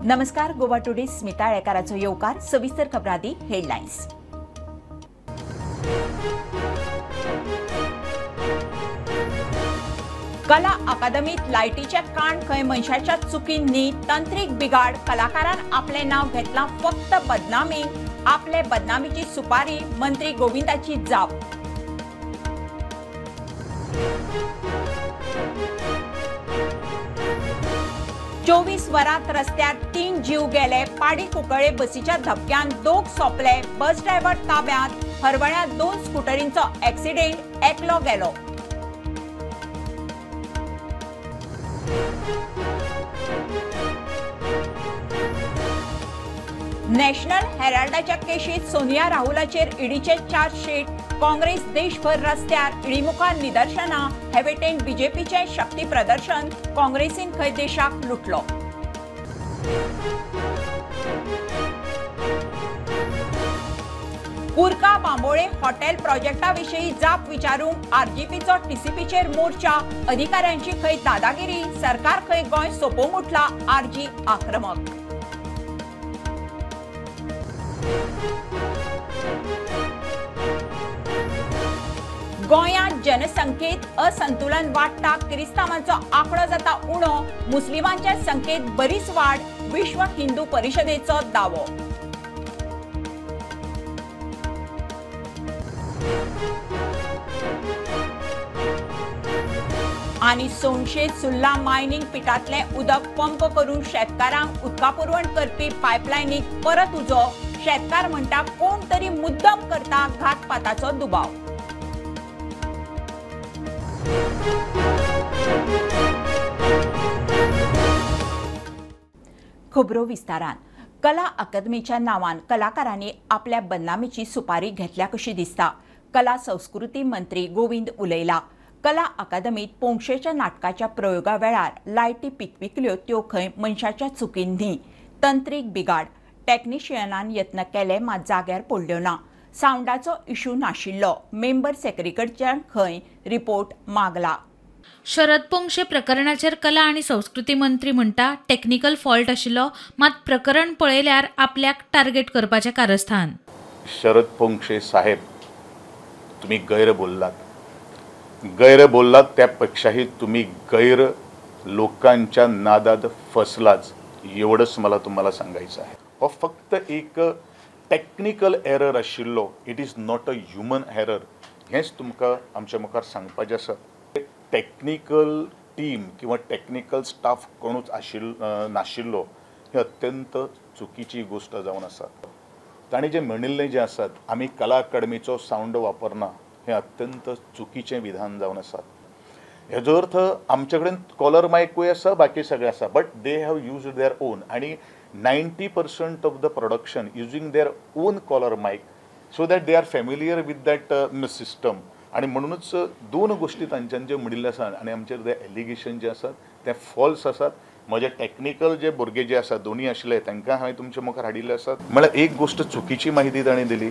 नमस्कार, गोवा टुडे स्मिता आळेकाराचो येवकार. सविस्तर खबरांदी हेडलायन्स. कला अकादमीत लायटीचे काण खंय मनशाच्या चुकीन न्ही, तंत्रीक बिगाड. कलाकारान आपलें नांव घेतलां फक्त बदनामी, आपले बदनामीची सुपारी, मंत्री गोविंदाची जाप. चोवीस वरांत रस्त्यार 3 जीव गेले. पाडी कुंकळे बसीच्या धपक्यान 2 सोंपले. बस ड्रायव्हर ताब्यांत. हरवळ्यां 2 स्कुटरींचो एक्सिडेंट, एकलो गेलो. नॅशनल हेराल्डाच्या केशीत सोनिया राहुलाचेर ईडीचे चार्जशीट. काँग्रेस देशभर रस्त्यार, ईडी मुखार निदर्शनां. हे वटेन बीजेपीचें शक्ती प्रदर्शन, काँग्रेसीन खंय देशाक लुटलो. कुर्का बांबोळे हॉटेल प्रोजेक्टा विशीं जाप विचारूंक आरजीपीचो टीसीपीचेर मोर्चा. अधिकाऱ्यांची खंय दादागिरी, सरकार खंय गोंय सोंपोवंक उठला, आरजी आक्रमक. गोंयांत जनसंख्येत असंतुलन वाडटा, क्रिस्तांवांचो आंकडो जाता उणो, मुस्लिमांच्या संख्येत बरीच वाड, विश्व हिंदू परिशदेचो दावो. आनी सोनशे सुर्ला मायनिंग पिटांतलें उदक पंप करून शेतकारांक उदका पुरवण करपी पायपलायनीक परत उजो. शेतकार म्हणटा कोण तरी मुद्दम करता, घातपाताचो दुबाव. खबरो विस्तारान. कला अकादमीच्या नांवान कलाकारांनी आपल्या बदनामीची सुपारी घेतल्या कशी दिसता. कला संस्कृती मंत्री गोविंद उलयला. कला अकादमीत पोंगशेच्या नाटकाच्या प्रयोगा वेळार लायटी पिकपिकल्यो त्यो खंय मनशाच्या चुकीन न्ही, तंत्रीक बिगाड. टॅक्निशियनान यत्न केले मात जाग्यार पडल्यो ना. सावंडाचो इशू नाशिल्लो. मेंबर सेक्रेटरीकडच्यान खंय रिपोर्ट मागला. शरद पोंगशे प्रकरणाचेर कला आनी संस्कृती मंत्री म्हणटा टेक्निकल फॉल्ट आशिल्लो, मात प्रकरण पळयल्यार आपल्याक टार्गेट करपाचें कारस्थान. शरद पोंगशे साहेब, तुम्ही गैर बोललात. गैर बोललात त्यापेक्षाही तुम्ही गैर लोकांच्या नादात फसलाच, एवढंच मला तुम्हाला सांगायचं आहे. हो फक्त एक टेक्निकल एरर आशिल्लो, it is not a human error, हेंच तुमकां आमच्या मुखार सांगपाचें आसा. टेक्निकल टीम किंवा टेक्निकल स्टाफ कोणूच नाशिल्लो ही अत्यंत चुकीची गोष्ट जावन आसा. तांणी जें म्हणिल्लें जें आसात, आमी कला अकादमीचो सावंड वापरना, हें अत्यंत चुकीचें विधान जावन आसा. हेजो अर्थ आमचे कडेन कॉलर मायकूय आसा, बाकी सगळें आसा, but they have used their own. आनी 90% of the production using their own collar mic, so that they are familiar with that system. आनी म्हणूनच 2 गोष्टी तांच्यान जे म्हणिल्लें आसा आनी आमचेर जे एलिगेशन जे आसात ते फॉल्स आसात. म्हजे टॅक्निकल जे भुरगे जे आसात दोनूय आशिल्ले तांकां हांवें तुमच्या मुखार हाडिल्ले आसात. म्हळ्यार एक गोष्ट चुकीची माहिती ताणें दिली,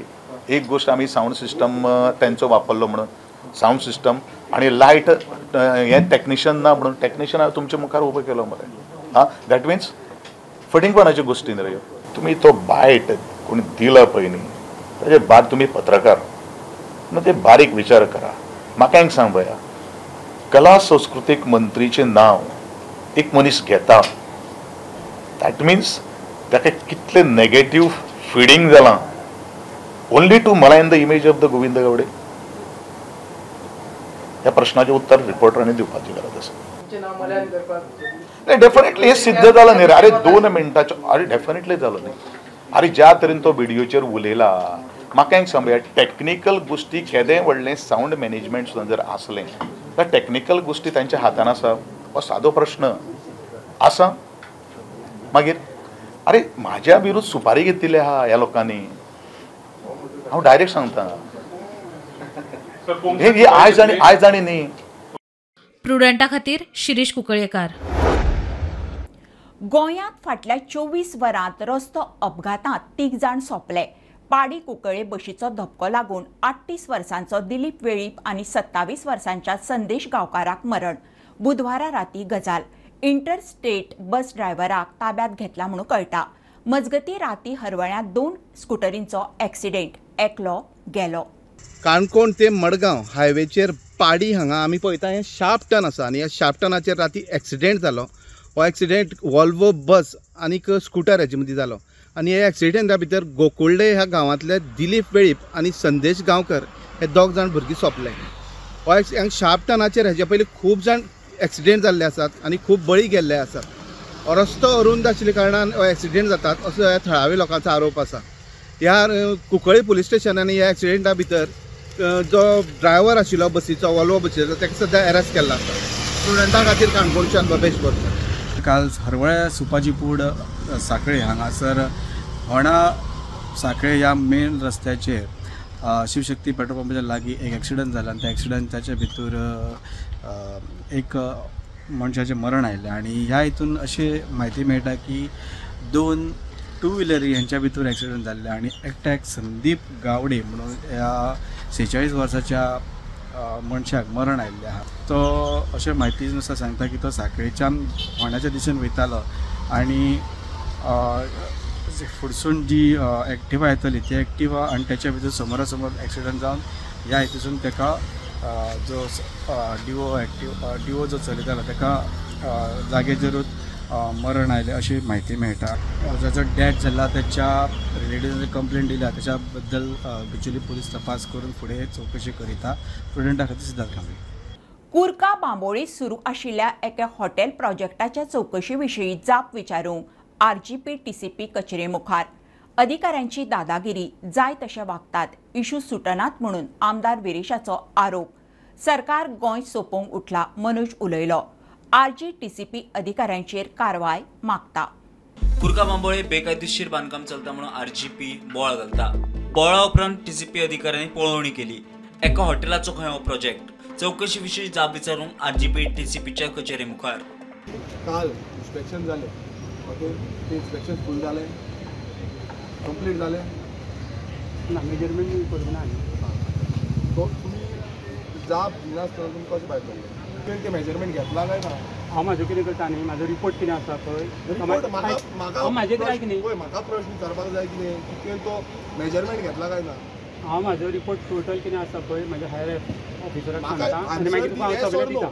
एक गोष्ट आमी सावंड सिस्टम तांचो वापरलो म्हणून, सावंड सिस्टम आनी लायट हें टॅक्निशियन ना म्हणून, टॅक्निशियन हांवें तुमच्या मुखार उबो केलो मरे. हां, that means फटींगपणाच्यो गोष्टी न्ही रे. तुमी तो बायट कोणी दिला पळय न्ही, ताजे बाद तुमी पत्रकार न्हू, ते बारीक विचार करा. म्हाका एक सांग पळया, कला संस्कृतीक मंत्रीचें नांव एक मनीस घेता, that means ताका कितलें नेगेटीव फिडींग जालां, only to malign the image of the Govind Gawade. ह्या प्रश्नाचें उत्तर रिपोर्टरांनी दिवपाची गरज आसा. नाही, डेफिनेटली हे सिद्ध जालां न्ही रे. अरे 2 मिनटाचो, अरे डेफिनेटली जालो न्ही. अरे ज्या तरेन तो व्हिडियोचेर उलयला, म्हाका एक सांग, टॅक्निकल गोष्टी केदें व्हडलें सावंड मॅनेजमेंट सुद्दां जर आसलें तर टॅक्निकल गोष्टी तांच्या हातान आसा, हो सादो प्रश्न आसा. मागीर अरे म्हाज्या विरुद्ध सुपारी घेतिल्ली आहा ह्या लोकांनी, हांव डायरेक्ट सांगता, हे आयज आनी आयज आनी न्ही. प्रुडंटा खातीर शिरीष कुंकळयेकार. गोंयांत फाटल्या 24 वरांत रस्तो अपघातांत 3 जाण सोंपले. पाडी कुंकळे बशीचो धपको लागून 38 वर्सांचो दिलीप वेळीप आनी 27 वर्सांच्या संदेश गांवकाराक मरण. बुधवारा राती गजाल. इंटरस्टेट बस ड्रायव्हराक ताब्यात घेतला म्हणून कळटा. मजगती राती हरवळ्यां 2 स्कुटरींचो एक्सिडेंट, एकलो गेलो. काणकोण ते मडगांव हायवेचेर पाडी हांगा आमी पळयता हें शार्प टर्न आसा आनी ह्या शार्प टर्नाचेर राती एक्सिडेंट जालो. हो एक्सिडेंट वॉल्वो बस आनीक स्कुटर हेचे मदीं जालो आनी ह्या एक्सिडेंटा भितर गोकुल्डे ह्या गांवांतले दिलीप वेळीप आनी संदेश गांवकर हे 2 जाण भुरगीं सोंपले. हो शार्प टर्नाचेर हेजे पयलीं खूब जाण एक्सिडेंट जाल्ले आसात आनी खूब बळी गेल्ले आसात. हो रस्तो अरुंद आशिल्ल्या कारणान हो एक्सिडेंट जातात असो ह्या थळाव्या लोकांचो आरोप आसा. ह्या कुंकळी पुलीस स्टेशनांनी ह्या एक्सिडेंटा भितर जो ड्रायव्हर आशिल्लो बसीचो, वॉल्वो बसीचो, ताका सद्या अरेस्ट केल्लो आसा. स्टुडंटा खातीर काणकोणच्यान बबेश बोरकर. काल हरवळ्या सुपाजीपूड साखळे हांगासर होणा साखळे ह्या मेन रस्त्याचेर शिवशक्ती पेट्रोल पंपाच्या लागीं एक एक्सिडंट जाला आनी त्या एक्सिडंटाच्या भितर एक मनशाचें मरण आयलें. आनी ह्या हितून अशी म्हायती मेळटा की 2 टू व्हिलरी ह्यांच्या भितर एक्सिडंट जाल्ले आनी एकट्याक संदीप गावडे म्हणून ह्या 46 वर्साच्या मनशाक मरण आयिल्लें आहा. तो अशें म्हायती नुसार सांगता की तो साखळेच्यान फोंड्याच्या दिशेन वयतालो आनी फुडसून जी एक्टिवा येताली ती एक्टिवा आनी त्याच्या भितर समोरासमोर एक्सिडंट जावन ह्या हितून ताका जो डिवो एक्टिवा डिवो जो चलयतालो ताका जागेचेरूच मरण आयलें अशी म्हायती मेळटा. जाचो डेथ जाला त्याच्या रिलेटिव्सान कंप्लेन दिल्या त्याच्या बद्दल बिचोली पुलीस तपास करून फुडें चवकशी करिता. स्टुडंटा खातीर सिद्धार्थ कांबळे. कुर्का बांबोळी सुरू आशिल्ल्या एका हॉटेल प्रोजेक्टाच्या चवकशी विशीं जाप विचारूंक आरजीपी टीसीपी कचेरे मुखार अधिकाऱ्यांची दादागिरी, जाय तशे वागतात, इशू सुटनात म्हणून आमदार विरेशाचो आरोप. सरकार गोंय सोंपोवंक उठला, मनोज उलयलो. आरजी टीसीपी अधिकाऱ्यांचेर कारवाय मागता. कुर्का बांबोळे बेकायदेशीर बांदकाम चलता म्हणून आरजीपी बोवाळ घालता. बोवाळा उपरांत टीसीपी अधिकाऱ्यांनी पळोवणी केली. एका हॉटेलाचो खंय हो प्रोजेक्ट. चवकशी विशीं जाप विचारूंक आरजीपी टीसीपीच्या कचेरे मुखार. काल इन्स्पेक्शन जालें, ओके, ते इन्स्पेक्शन फूल जालें, कंप्लीट जालें ना, मेजरमेंट करूंक ना. तो तुमी जाप दिनासतना तुमी कशें भायर पडले? तुवें ते मेजरमेंट घेतला काय ना? हांव म्हाजो कितें करता न्ही, म्हाजो रिपोर्ट कितें आसा पळय, रिपोर्ट म्हाका म्हाजें आयक न्ही, पळय म्हाका प्रश्न विचारपाक जाय कितें की तुवें तो मेजरमेंट घेतला काय ना? हांव म्हाजो रिपोर्ट टोटल कितें आसा पळय म्हाज्या हायर ऑफिसराक सांगता आनी मागीर तुका हांव सगळें दिता.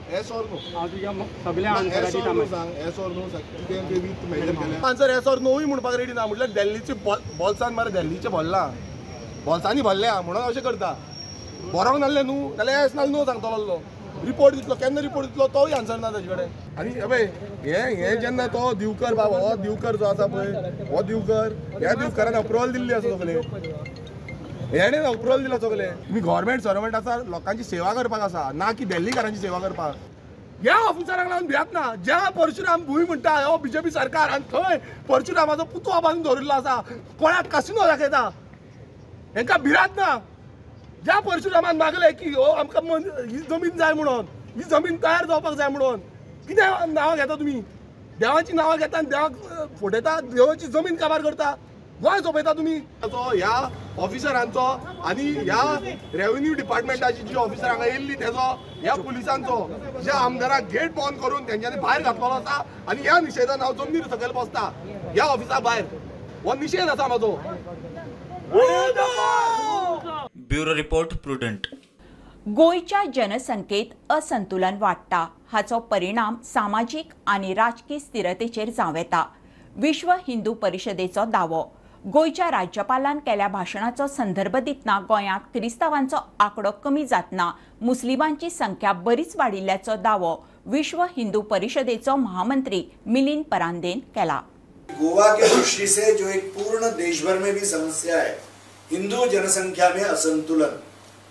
हांव तुज्या सगळ्या आन्सरां दिता. सांग येस ऑर नो कितें ते विथ मेजर केलें? आन्सर येस ऑर नोय म्हणपाक रेडी ना. म्हटल्यार दिल्लीचे बोल्सान मरे, दिल्लीचे भरला, बोल्सांनी भरल्या म्हणून अशें करता. बरोवंक नासलें न्हू जाल्यार येस नाल्यार नो सांगतलो. रिपोर्ट दितलो, केन्ना रिपोर्ट दितलो तोय आन्सर ना ताजे कडेन. आनी पळय हे हे जेन्ना तो दिवकर बाब, हो दिवकर जो आसा पळय, हो दिवकर, ह्या दिवकरान अप्रुवल दिल्ली आसा सगळे, हेणें अप्रुवल दिला सगळे. तुमी गव्हर्मेंट सर्वंट आसा, लोकांची सेवा करपाक आसा, ना की दिल्लीकारांची सेवा करपाक. ह्या ऑफिसरांक लागून भियात ना. ज्या परशुराम भूंय म्हणटा हो बीजेपी सरकार, आनी थंय परशुरामाचो पुतळो बांदून दवरिल्लो आसा, कोणाक कासिनो दाखयता, हेंकां भिरांत ना. ज्या परशुरामान मागलें की हो आमकां ही जमीन जाय म्हणून, ही जमीन तयार जावपाक जाय म्हणून, कितें नांवां घेता तुमी? देवाची नांवां घेता आनी देवाक फटयता, देवाची जमीन काबार करता, गोंय सोंपयता तुमी. ह्या ऑफिसरांचो आनी ह्या रेव्हेन्यू डिपार्टमेंटाची जी ऑफिसर हांगा येयल्ली तेजो, ह्या पुलिसांचो, ज्या आमदाराक गेट बंद करून तेंच्यांनी भायर घातलेलो आसा आनी ह्या निशेधान हांव जमनीर सकयल बसता ह्या ऑफिसा भायर. हो निशेध आसा म्हाजो. Bureau report, Prudent. गोंयच्या जनसंख्येत असंतुलन वाडटा, हाचो परिणाम सामाजीक आनी राजकी स्थिरतेचेर जावं येता, विश्व हिंदू परिशदेचो दावो. गोंयच्या राज्यपालान केल्या भाशणाचो संदर्भ दितना गोंयांत क्रिस्तांवांचो आंकडो कमी जातना मुस्लिमांची संख्या बरीच वाडिल्ल्याचो दावो विश्व हिंदू परिशदेचो महामंत्री मिलिंद परांदेन केला. गोवा के दृष्टि से जो एक पूर्ण देश भर में भी समस्या है, हिंदू जनसंख्या में असंतुलन,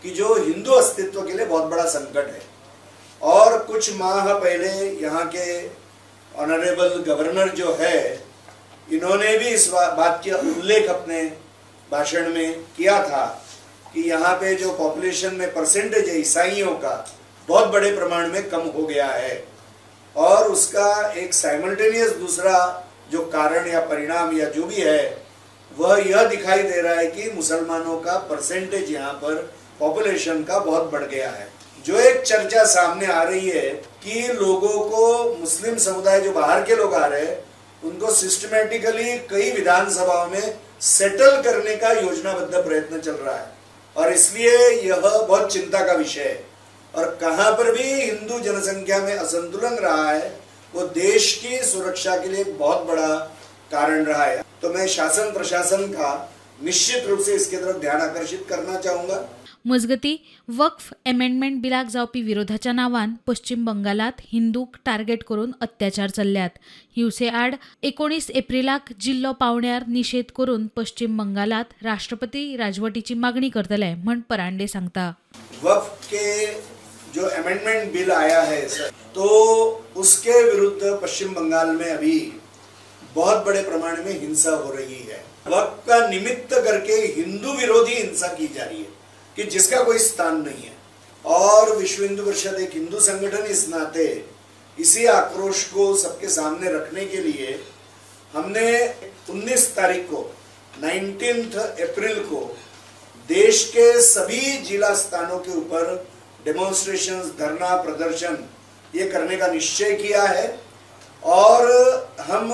कि जो हिंदू अस्तित्व के लिए बहुत बड़ा संकट है. और कुछ माह पहले यहाँ के ऑनरेबल गवर्नर जो है, इन्होंने भी इस बात का उल्लेख अपने भाषण में किया था कि यहाँ पे जो पॉपुलेशन में परसेंटेज है ईसाइयों का, बहुत बड़े प्रमाण में कम हो गया है. और उसका एक साइमल्टेनियस दूसरा जो कारण या परिणाम या जो भी है, वह यह दिखाई दे रहा है कि मुसलमानों का परसेंटेज यहाँ पर पॉपुलेशन का बहुत बढ़ गया है. जो एक चर्चा सामने आ रही है कि लोगों को, मुस्लिम समुदाय जो बाहर के लोग आ रहे हैं, उनको सिस्टमेटिकली कई विधानसभाओं में सेटल करने का योजनाबद्ध प्रयत्न चल रहा है और इसलिए यह बहुत चिंता का विषय है। और कहाँ पर भी हिंदू जनसंख्या में असंतुलन रहा है वो देश की सुरक्षा के लिए बहुत बड़ा कारण रहा है। तो मैं शासन प्रशासन का निश्चित रूप से इसके तरफ ध्यान आकर्षित करना चाहूँगा। मजगती वक्फ अमेंडमेंट बिलाक जावपी विरोधाच्या नावान पश्चिम बंगालात हिंदूक टार्गेट करून अत्याचार चल्ल्यात। हिंसे आड 19 एप्रिलाक जिल्लो पावण्यार निषेध करून पश्चिम बंगालात राष्ट्रपती राजवटीची मागणी करतले म्हण परांडे सांगता। वक्फ के जो अमेंडमेंट बिल आया है सर, तो उसके विरुद्ध पश्चिम बंगाल में अभी बहुत बड़े प्रमाण में हिंसा हो रही है। वक्फ का निमित्त करके हिंदू विरोधी हिंसा की जा रही है कि जिसका कोई स्थान नहीं है। और विश्व हिंदू परिषद एक हिंदू संगठन इस नाते इसी आक्रोश को सबके सामने रखने के लिए हमने 19 तारीख को 19 अप्रैल को देश के सभी जिला स्थानों के ऊपर डेमोन्स्ट्रेशंस, धरना प्रदर्शन ये करने का निश्चय किया है। और हम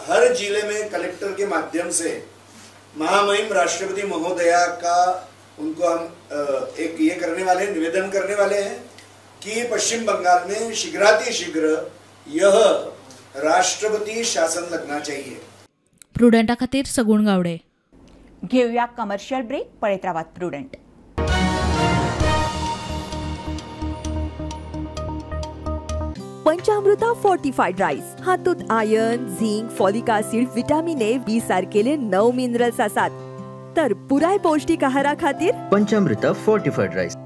हर जिले में कलेक्टर के माध्यम से महामहिम राष्ट्रपति महोदया का उनको हम एक ये करने वाले हैं, निवेदन करने वाले हैं कि पश्चिम बंगाल में शीघ्रातिशीघ्र यह राष्ट्रपति शासन लगना चाहिए। प्रुडंटा खातीर सगुण गावडे। घेऊया कमर्शियल ब्रेक, पळयत रावात प्रुडंट। पंचामृता फोर्टिफाइड राईस हातूंत iron, zinc, folic acid, vitamin A, B सारकेले 9 minerals आसात। तर पुराय पौष्टिक आहारा खातीर पंचामृता फोर्टिफाइड राईस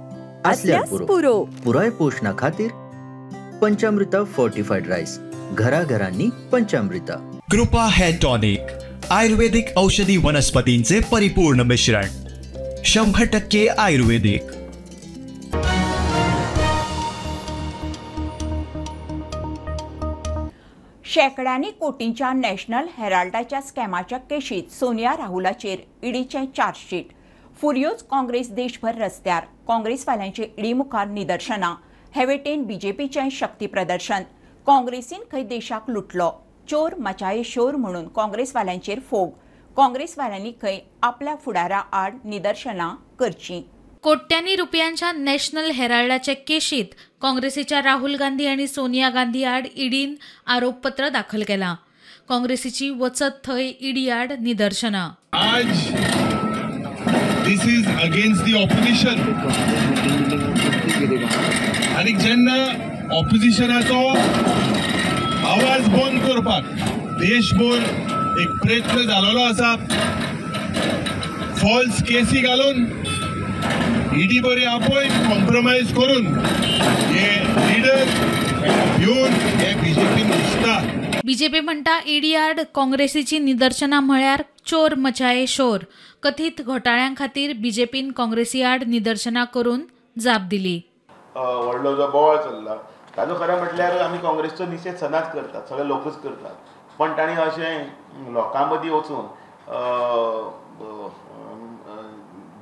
असल्यार पुरो। पुराय पोषणा खातीर पंचामृता फोर्टिफाइड राईस, घराघरांनी पंचामृता। कृपा हेअर टॉनिक, आयुर्वेदिक औषधी वनस्पतींचे परिपूर्ण मिश्रण, 100% आयुर्वेदिक। शेकड्यांनी कोटींच्या नॅशनल हेराल्डाच्या स्कॅमाच्या केशीत सोनिया राहुलाचेर ईडीचें चार्जशीट। फुर्योज काँग्रेस देशभर रस्त्यार, काँग्रेसवाल्यांचे ईडी मुखार निदर्शनां, हे वटेन बीजेपीचें शक्ती प्रदर्शन। काँग्रेसीन खंय देशाक लुटलो, चोर मचाये शोर म्हणून काँग्रेसवाल्यांचेर फोग। काँग्रेसवाल्यांनी खंय आपल्या फुडारा आड निदर्शनां करचीं। कोट्यांनी रुपयांच्या नॅशनल हेराल्डाचे केशीत काँग्रेसीच्या राहुल गांधी आनी सोनिया गांधी आड ईडीन आरोपपत्र दाखल केलां। काँग्रेसीची वचत थंय ईडी आड निदर्शनां। आज this is against the opposition आनी जेन्ना ऑपोजिशनाचो आवाज बंद करपाक देशभर एक प्रयत्न जाल्लो आसा, फॉल्स केसी घालून ईडी बरी आपय कॉम्प्रोमायज करून हे लिडर घेवन हे बीजेपी दिसता। बीजेपी म्हणटा ईडी आड काँग्रेसीची निदर्शनां म्हळ्यार चोर मचाये शोर। कथीत घोटाळ्यां खातीर बीजेपीन काँग्रेसी आड निदर्शनां करून जाप दिली। व्हडलो जो बोवाळ चल्ला ताजो खरें म्हटल्यार आमी काँग्रेसचो निशेध सदांच करतात, सगळे लोकूच करतात, पण तांणी अशें लोकां मदीं वचून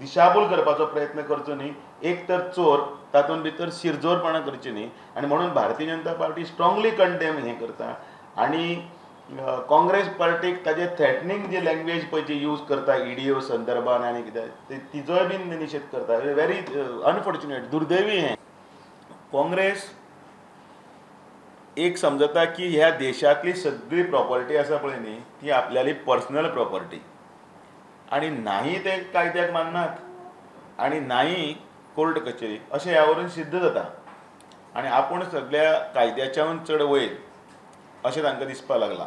दिशाभूल करपाचो प्रयत्न करचो न्ही। एक तर चोर, तातूंत भितर शिरजोरपणां करची न्ही, आनी म्हणून Bharatiya Janata party strongly condemn हें करता। आनी काँग्रेस पार्टीक ताजे थ्रेटनींग जे लँग्वेज पळय जी यूज करता ईडीओ संदर्भान आनी कितें, तिजोय बीन निशेध करता। व्हेरी अनफॉर्च्युनेट, दुर्दैवी हें। काँग्रेस एक समजता की ह्या देशांतली सगळी प्रॉपर्टी आसा पळय न्ही, ती आपल्याली पर्सनल प्रॉपर्टी, आनी नाही ते कायद्याक माननात आनी नाही कोर्ट कचेरी अशें ह्या वरून सिद्ध जाता आनी आपूण सगळ्या कायद्याच्याहून चड वयर अशें तांकां दिसपाक लागलां।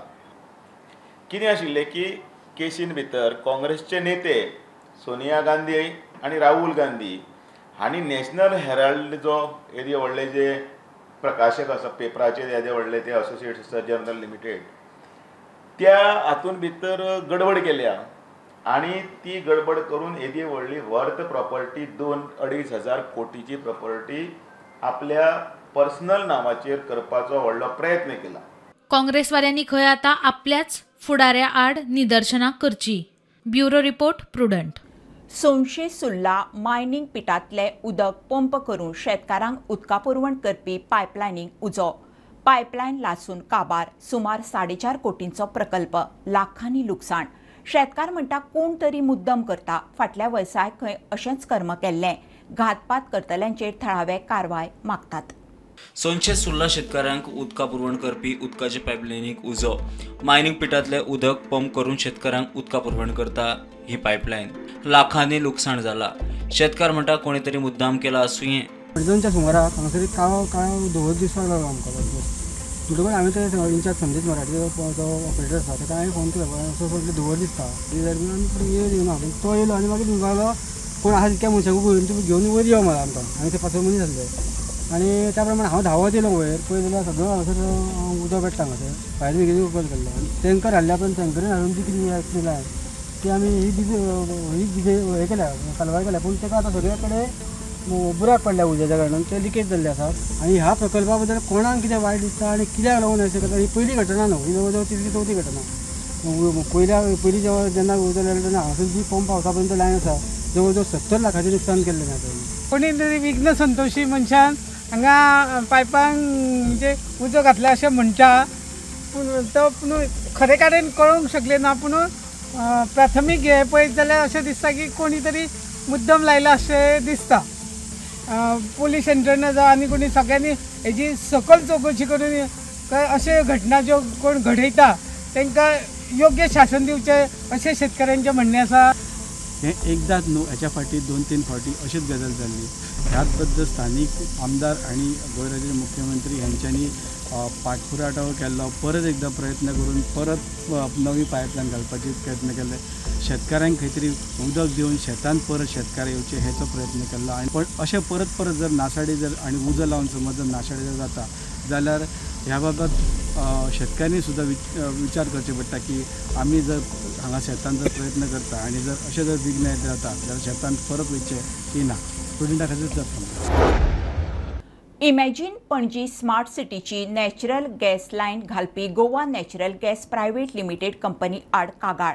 कितें आशिल्लें की केसीन भितर काँग्रेसचे नेते सोनिया गांधी आनी राहुल गांधी हांणी नॅशनल हेराल्ड जो येदे व्हडले जे प्रकाशक आसा पेपराचे, येदे व्हडले ते असोसिएट्स आसा जर्नल लिमिटेड, त्या हातून भितर गडबड केल्या आनी ती गडबड करून येदी व्हडली वर्थ प्रॉपर्टी 2-2.5 हजार कोटीची प्रॉपर्टी आपल्या पर्सनल नावाचेर करपाचो व्हडलो प्रयत्न केला। काँग्रेसवाल्यांनी खंय आतां आपल्याच फुडाऱ्या आड निदर्शनां करची। Bureau report, Prudent. Sonshi Surla mining पिटांतले उदक पंप करून शेतकारांक उदका पुरवण करपी पायपलायनीक उजो. पायपलायन लासून काबार. सुमार 4.5 कोटींचो प्रकल्प, लाखांनी लुकसाण. शेतकार म्हणटा कोण तरी मुद्दम करता. फाटल्या वर्साय खंय अशेंच कर्म केल्लें. घातपात करतल्यांचेर थळावे कारवाय मागतात. सोनशे सुर्ला शेतकारांक उदका पुरवण करपी उदकाचे पायपलायनीक उजो. मायनिंग पिटांतले उदक पंप करून शेतकारांक उदका पुरवण करता ही पायपलायन. लाखांनी लुकसाण जाला. शेतकार म्हणटा कोणी तरी मुद्दाम केला आसुये. अडजणच्या सुमाराक हांगासर काळो काळो धुंवर दिसपाक लागलो आमकां. म्हणटकूच आमी ते इंचार्ज संदीप मराठी जो ऑपरेटर आसा ताका हांवें फोन केलो, असो असो धुंवर दिसता आमी येवन तो येयलो आनी मागीर म्हणपाक लागलो कोण आसा तितक्या मनशांक तुमी घेवन वयर यो मला आमकां. आनी ते 5 मनीस आसले आनी त्या प्रमाणे हांव धांवत येयलो वयर. पळय जाल्यार सगळो हांगासर उदक पेट्टा हांगासर फायर ब्रिगेडीन कॉल केल्लो आनी टँकर हाडल्या पण टँकरीन हाडून ती कितें लायन ती आमी ही ही हें केल्या कालवाय केल्या. पूण ताका आतां सगळे कडेन बुराक पडल्या उज्याच्या कारणान ते लिकेज जाल्ले आसात. आनी ह्या प्रकल्पा बद्दल कोणाक कितें वायट दिसता आनी कित्याक लागून अशें करता ही पयली घटना न्हू, ही जवळ जवळ तिसरी चवथी घटना. पयल्या पयलीं जेन्ना जेन्ना उदक लागलें तेन्ना हांगासर जी पंप हावसा पर्यंत लायन आसा जवळ जवळ 70 लाखाचें लुकसाण केल्लें आसा. कोणी तरी विघ्न संतोशी मनशान हांगा पायपांक म्हणजे उजो घातला अशें म्हणटा, पूण तो पूण खरें कारण कळोंक शकलें ना. पूण प्राथमीक हें पळयत जाल्यार अशें दिसता की कोणी तरी मुद्दम लायला अशें दिसता. पोलीस यंत्रणा जावं आनी कोणी सगळ्यांनी हेजी सकल चवकशी करून अशे घटना ज्यो कोण घडयता तांकां योग्य शासन दिवचें अशें शेतकऱ्यांचें म्हणणें आसा. हें एकदांच न्हू, हेच्या फाटीं 2-3 फावटी अशीच गजाल जाल्ली. ह्याच बद्दल स्थानीक आमदार आनी गोंय राज्याचे मुख्यमंत्री हेंच्यांनी पाठपुराठो केल्लो, परत एकदां प्रयत्न करून परत नवी पायपलायन घालपाचे प्रयत्न केल्ले. शेतकाऱ्यांक खंय तरी उदक दिवन शेतांत परत शेतकार येवचे हेचो प्रयत्न केल्लो. आनी पण अशें परत परत जर नासाडी जर आनी उजो लावन समज जर नासाडी जर जाता जाल्यार ह्या बाबत शेतकाऱ्यांनी सुद्दां विचार करचे पडटा की आमी जर हांगा शेतांत जर प्रयत्न करता आनी जर अशें जर विघ्न येत रावता जाल्यार शेतांत परत वयचें की ना, स्टुडंटा खातीर जाता. इमॅजिन पणजी स्मार्ट सिटीची नॅचरल गॅस लायन घालपी Goa natural gas private limited company आड कागाळ.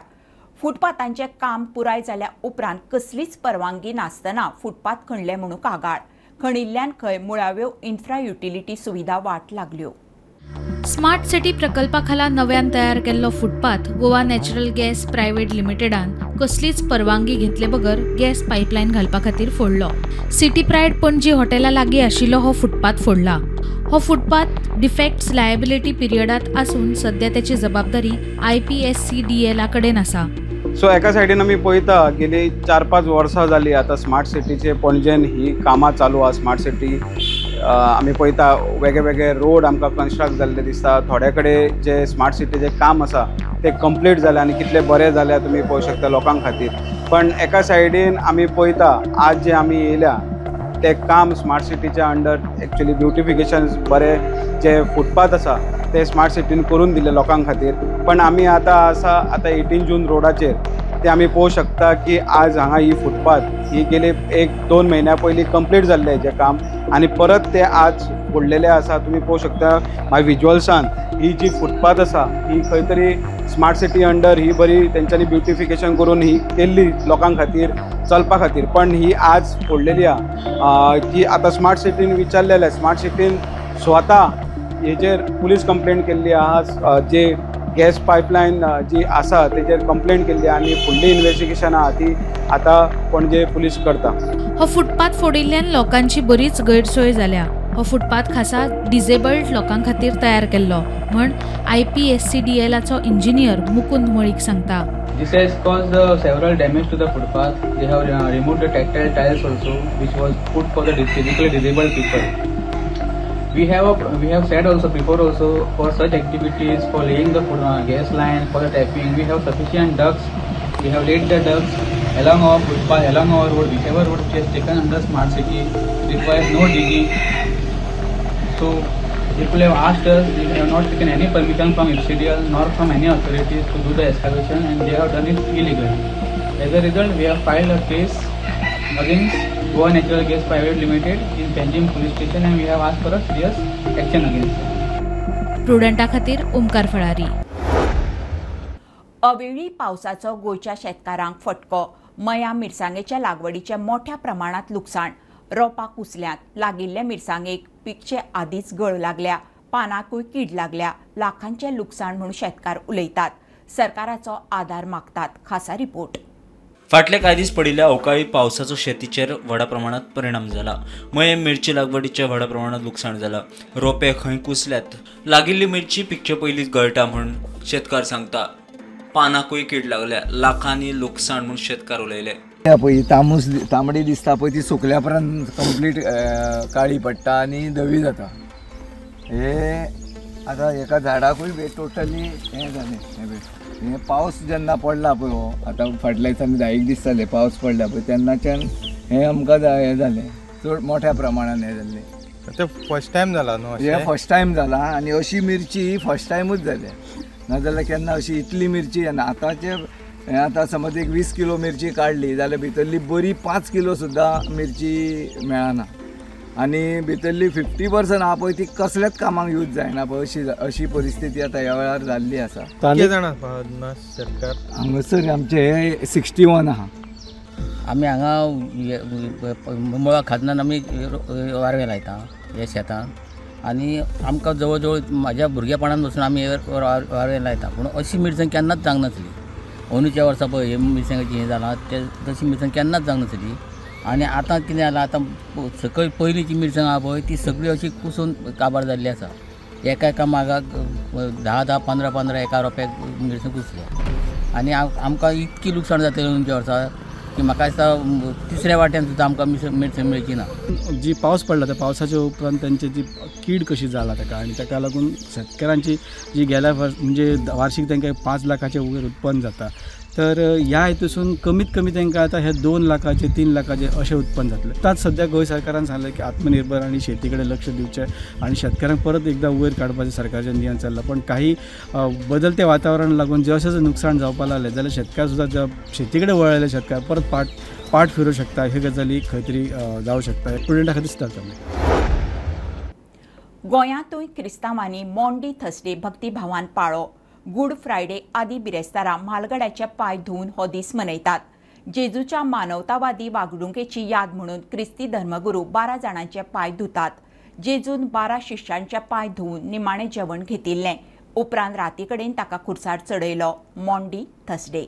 फुटपाथांचें काम पुराय जाल्या उपरांत कसलीच परवानगी नासतना फुटपाथ खणले म्हणून कागाळ. खणिल्ल्यान खंय मुळाव्यो इन्फ्रा युटिलिटी सुविधा वाट लागल्यो. स्मार्ट सिटी प्रकल्पा खाला नव्यान तयार केल्लो footpath Goa natural gas private लिमिटेडान कसलीच परवानगी घेतले बगर गॅस पायपलायन घालपा खातीर फोडलो. सिटी प्रायड पणजी हॉटेला लागीं आशिल्लो हो फुटपाथ फोडला. हो फुटपाथ डिफेक्ट्स लायबिलिटी पिरियडांत आसून सध्या त्याची जबाबदारी IPSCDL कडेन आसा. सो एका सायडीन आमी पळयता गेली 4-5 वर्सां जाली आतां स्मार्ट सिटीचे पणजेन ही कामां चालू आसा. स्मार्ट सिटी आमी पळयता वेगळे वेगळे रोड आमकां कन्स्ट्रक्ट जाल्ले दिसता. थोडे कडेन जे स्मार्ट सिटीचें काम आसा ते कंप्लीट जालें आनी कितले बरें जालें तुमी पळोवंक शकता लोकां खातीर. पण एका सायडीन आमी पळयता आज जे आमी येयल्या ते काम स्मार्ट सिटीच्या अंडर एक्चुअली ब्युटिफिकेशन बरें जे फुटपाथ आसा ते स्मार्ट सिटीन करून दिले लोकां खातीर. पण आमी आतां आसा आतां 18 जून रोडाचेर ते आमी पळोवंक शकता की आज हांगा ही फुटपाथ ही गेले 1-2 म्हयन्या पयलीं कंप्लीट जाल्लें हेजें काम आनी परत ते आज फोडलेले आसा. तुमी पळोवंक शकता मागीर विज्युअल्सान ही जी फुटपाथ आसा ही खंय तरी स्मार्ट सिटी अंडर ही बरी तेंच्यांनी ब्युटिफिकेशन करून ही केल्ली लोकां खातीर चलपा खातीर, पण ही आज फोडलेली आसा की आतां स्मार्ट सिटीन विचारलेलें, स्मार्ट सिटीन स्वता हेजेर पुलीस कंप्लेंट केल्ली आहा, जे गॅस पायपलायन जी आसा तेजेर कंप्लेंट केल्ली आनी फुडली इन्वेस्टिगेशन आहा ती आतां पणजे पुलीस करता. हो फुटपाथ फोडिल्ल्यान लोकांची बरीच गैरसोय जाल्या. हो फुटपाथ खासा डिजेबल्ड लोकां खातीर तयार केल्लो म्हण IPSCDLाचो इंजिनियर मुकुंद मळीक सांगता. This has caused several damage to the footpath. They have removed the tactile tiles also, which was put for the physically disabled people. We have said also before also for such activities, for laying the gas line, for the tapping, we have sufficient ducts. We have laid the ducts along our footpath, along our road, whichever road which is taken under smart city requires no digging. So people have asked us, we have not taken any permission from IPCDL nor from any authorities to do the excavation, and they have done it illegally. As a result, we have filed a case against Goa Natural Gas Private Limited in Panjim Police Station, and we have asked for a serious action against them. प्रुडंटा खातीर ओमकार फळारी. अवेळी पावसाचो गोंयच्या शेतकारांक फटको. मया मिरसांगेच्या लागवडीचें मोठ्या प्रमाणांत लुकसाण. रोपां कुसल्यांत, लागिल्ले मिरसांगेक पिकचे आदींच गळ लागल्या, पानाकूय कीड लागल्या. लाखांचें लुकसाण म्हूण शेतकार उलयतात, सरकाराचो आदार मागतात. खासा रिपोर्ट. फाटले कांय दीस पडिल्ल्या अवकाळी पावसाचो शेतीचेर व्हडा प्रमाणात परिणाम जाला. मये मिरची लागवडीचें व्हडा प्रमाणात लुकसाण जाला. रोपे खंय कुसल्यात, लागिल्ली मिरची पिकचे पयलींच गळटा म्हूण शेतकार सांगता. पानाकूय कीड लागल्या, लाखांनी लुकसाण म्हूण शेतकार उलयले. पळय तामूस तांबडी दिसता पळय, ती सुकल्या उपरांत कंप्लीट काळी पडटा आनी धवी जाता. हे आतां एका झाडाकूय टोटली हें जालें. हें पावस जेन्ना पडला पळय, हो आतां फाटल्या दिसांनी 10 दीस जाले पावस पडला पळय, तेन्नाच्यान हें आमकां हें जालें, चड मोठ्या प्रमाणान हें जाल्लें. तें फर्स्ट टायम जाला न्हू? हें फर्स्ट टायम जाला आनी अशी मिरची फर्स्ट टायमूच जाल्या, नाजाल्यार केन्ना अशी इतली मिरची येना. आतांचे हें आतां समज एक 20 किलो मिरची काडली जाल्यार भितरली बरी 5 किलो सुद्दां मिरची मेळना आनी भितरली 50% आहा पळय ती कसल्याच कामाक यूज जायना पळय. अशी परिस्थिती आतां ह्या वेळार जाल्ली आसा. कितले जाणां शेतकार हांगासर आमचे 61 आहा. आमी हांगा मुळां खाजनान आमी वारवें लायता हे शेतान आनी आमकां जवळ जवळ म्हाज्या भुरगेपणान पसून आमी वारवें लायता, पूण अशी मिरसांग केन्नाच जावंक नासली. अंदूच्या वर्सा पळय हे मिरसांगाची हें जालां ते तशी मिरसांग केन्नाच जावंक नासली. आनी आतां कितें जालां, आतां सकयल पयलींची मिरसांग आहा पळय ती सगळी अशी कुसून काबार जाल्ली आसा. एका एका मागाक 10 10 15 15 एका रोप्याक मिरसांग कुसल्या आनी आमकां इतकी लुकसाण जातली अंदूच्या वर्सा की म्हाका दिसता तिसऱ्या वाट्यान सुद्दां आमकां मिरसांग मेळची ना. जी पावस पडला त्या पावसाच्या उपरांत तांची जी कीड कशी जाला ताका आनी ताका लागून शेतकारांची जी गेल्या म्हणजे वार्षिक तांकां 5 लाखाचे वयर उत्पन्न जाता, तर ह्या हेतूसून कमीत कमी तांकां आतां हे 2 लाखाचे 3 लाखाचे अशें उत्पन्न जातलें. आतांच सद्या गोंय सरकारान सांगलें की आत्मनिर्भर आनी शेती कडेन लक्ष दिवचें आनी शेतकारांक परत एकदां वयर काडपाचें सरकारचें नियम चल्लां. पण काही बदलते वातावरण लागून जशें जशें नुकसाण जावपाक लागलें जाल्यार शेतकार सुद्दां शेती कडेन वळ्ळेले शेतकार परत पाठ फिरूं शकता. ह्यो गजाली खंय तरी जावं शकता. प्रुडंटा खातीर दिसता आमी. गोंयांतूय क्रिस्तांवांनी मॉन्डी थर्सडे भक्तिभावान पाळो. गुड फ्रायडे आदी बिरेस्तारा म्हालगड्याचे पांय धुवन हो दीस मनयतात. जेजूच्या मानवतावादी वागणुकेची याद म्हणून क्रिस्ती धर्मगुरू 12 जाणांचे पांय धुतात. जेजून 12 शिष्यांचे पांय धुवन निमाणें जेवण घेतिल्लें. उपरांत राती कडेन ताका खुर्सार चडयलो. Maundy Thursday.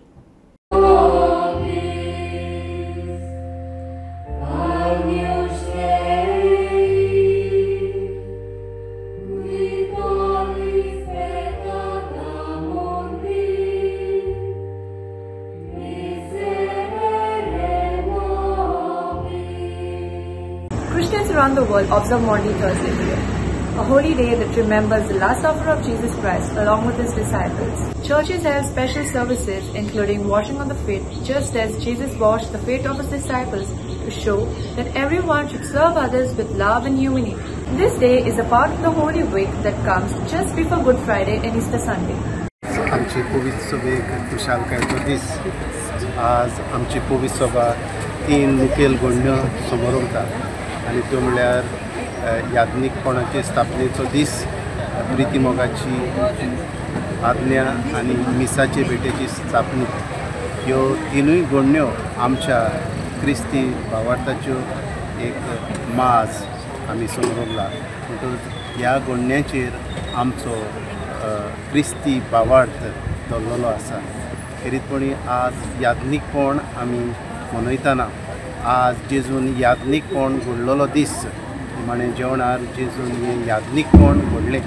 Christians around the world observe Maundy Thursday today, a holy day that remembers the Last Supper of Jesus Christ along with his disciples. Churches have special services including washing of the feet, just as Jesus washed the feet of his disciples to show that everyone should serve others with love and humility. This day is a part of the Holy Week that comes just before Good Friday and Easter Sunday. आमची पवित्र सभेक खुशालकायेचो दीस. आज आमची पवित्र सभा 3 मुखेल घडण्यो समोर उरता आनी त्यो म्हणल्यार याज्ञिकपणाचे स्थापनेचो दीस, प्रितीमोगाची आज्ञा आनी मिसाचे भेटेची स्थापणूक. ह्यो 3 घडण्यो आमच्या क्रिस्ती भावार्थाच्यो एक माज आमी समजला. म्हणटकच ह्या घडण्याचेर आमचो क्रिस्ती भावार्थ दवरलेलो आसा. खेरीतपणी आज याज्ञिकपण आमी मनयतना आज जेजून याज्ञिकपण घडलेलो दीस, निमाणें जेवणार जेजून हें याज्ञिकपण घडलें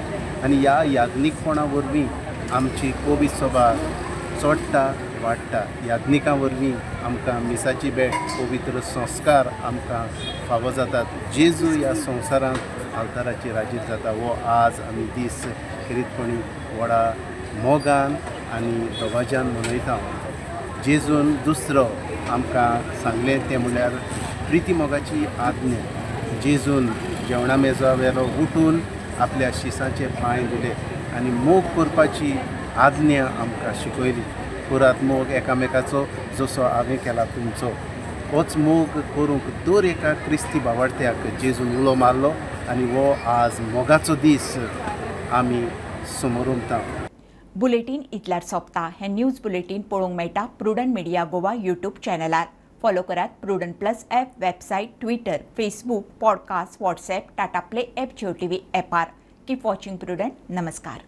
आनी ह्या याज्ञिकपणा वरवीं आमची पवित्र सभा चडटा वाडटा. याज्ञिकां वरवीं आमकां मिसाची भेट, पवित्र संस्कार आमकां फावो जातात. जेजू ह्या संवसारांत आल्ताराचेर हाजीर जाता. हो आज आमी दीस खेरीतपणी व्हडा मोगान आनी दबाज्यान मनयता. जेजून दुसरो आमकां सांगलें तें म्हणल्यार प्रिती मोगाची आज्ञा. जेजून जेवणा मेजा वेलो उठून आपल्या शिसांचे पांय धुले आनी मोग करपाची आज्ञा आमकां शिकयली. पुरात मोग एकामेकाचो जसो हांवें केला तुमचो, होच मोग करूंक दर एका क्रिस्ती भावार्थ्याक जेजून उलो मारलो आनी हो आज मोगाचो दीस आमी समोर उरता. बुलेटीन इतल्यार सोंपता. हें न्यूज बुलेटीन पळोवंक मेळटा प्रुडंट मिडिया गोवा यूट्यूब चॅनलार. फॉलो करात Prudent plus app, website, Twitter, Facebook, podcast, WhatsApp, Tata Play app, Jio TV ॲपार. Keep watching prudent. नमस्कार.